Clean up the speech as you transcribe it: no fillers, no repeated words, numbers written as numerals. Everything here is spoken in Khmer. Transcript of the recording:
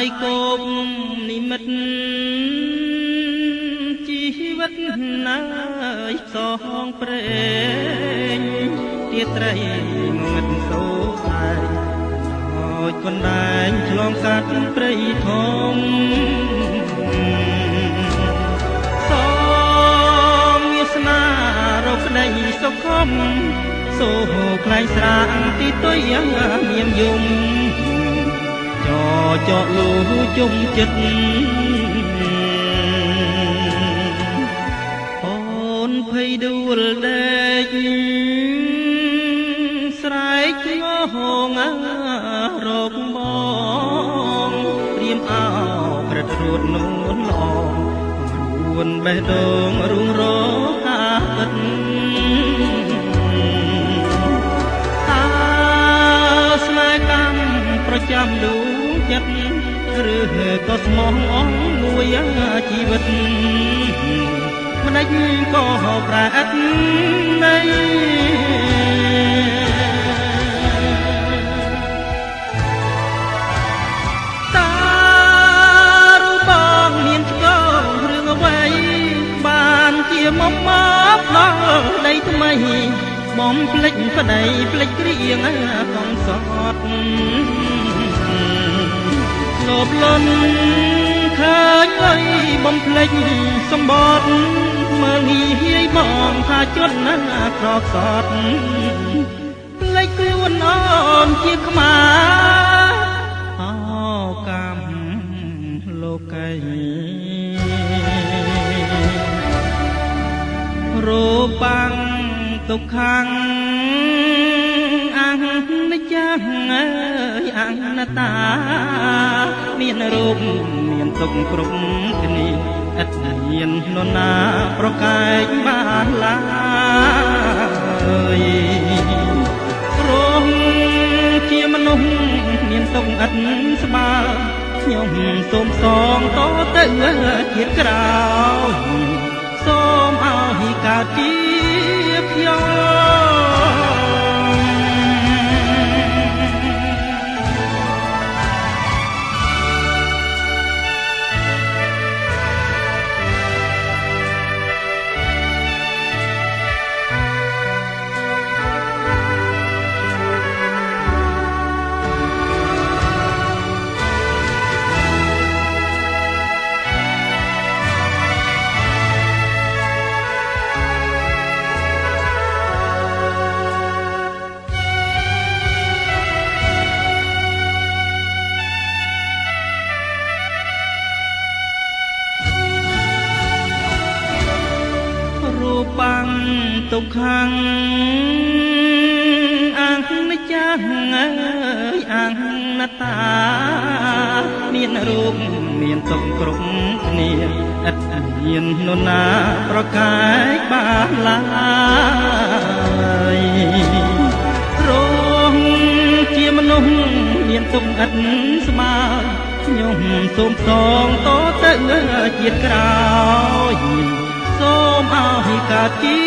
យគោបនិមិត្តជីវិតណាយផ្សងព្រេងទាត្រីងងឹតសូសែងដោយកណ្ដែងឆ្លងកាត់ព្រៃធំសងវាសនារកក្តីសុខំសូខ្លែងស្រាងទីទុយមានយំចចកលូជុំចិត្តអូនភ័យដួលដេកស្រែកងងរកបងព្រៀមអោក្រឹតរួតនួនល្អរួនបេះដូងរុងរកាពិតតើស្នេហ៍កម្មប្រចាំដួងចិត្តឬក៏ស្មោះអងមួយជីវិតម្ដេចក៏ប្រែឥតន័យតារូបងមានឆ្កងរឿងអ្វីបានជាមកមកដល់ដីថ្មីបំភ្លេចប្តីភ្លេចគ្រៀងកងសតលោភលន់ឃើញលុយបំភ្លេចសម្បត្តិមើលងាយបងថាជន់ណាក្រសតភ្លេចខ្លួនអូនជាខ្មែរអោកម្មលោកីរូបាំងទុក្ខំអនិច្ចំអើយអនត្តាមានរូបមានទុក្ខគ្រប់គ្នាឥតមាននរណាប្រកែកបានឡើយរងជាមនុស្សមានទុក្ខឥតស្បើខ្ញុំសូមសងតទៅជាតិក្រោយសូមឲ្យកើតជាខ្ញុំបាំងទុក្ខំអនិច្ចំអើយអនត្តាមានរូបមានទុក្ខគ្រប់គ្នាឥតមាននរណាប្រកែកបានឡើយរងជាមនុស្សមានទុក្ខឥតស្បើខ្ញុំសូមសងតទៅជាតិក្រោយសូមឲ្យកើតជា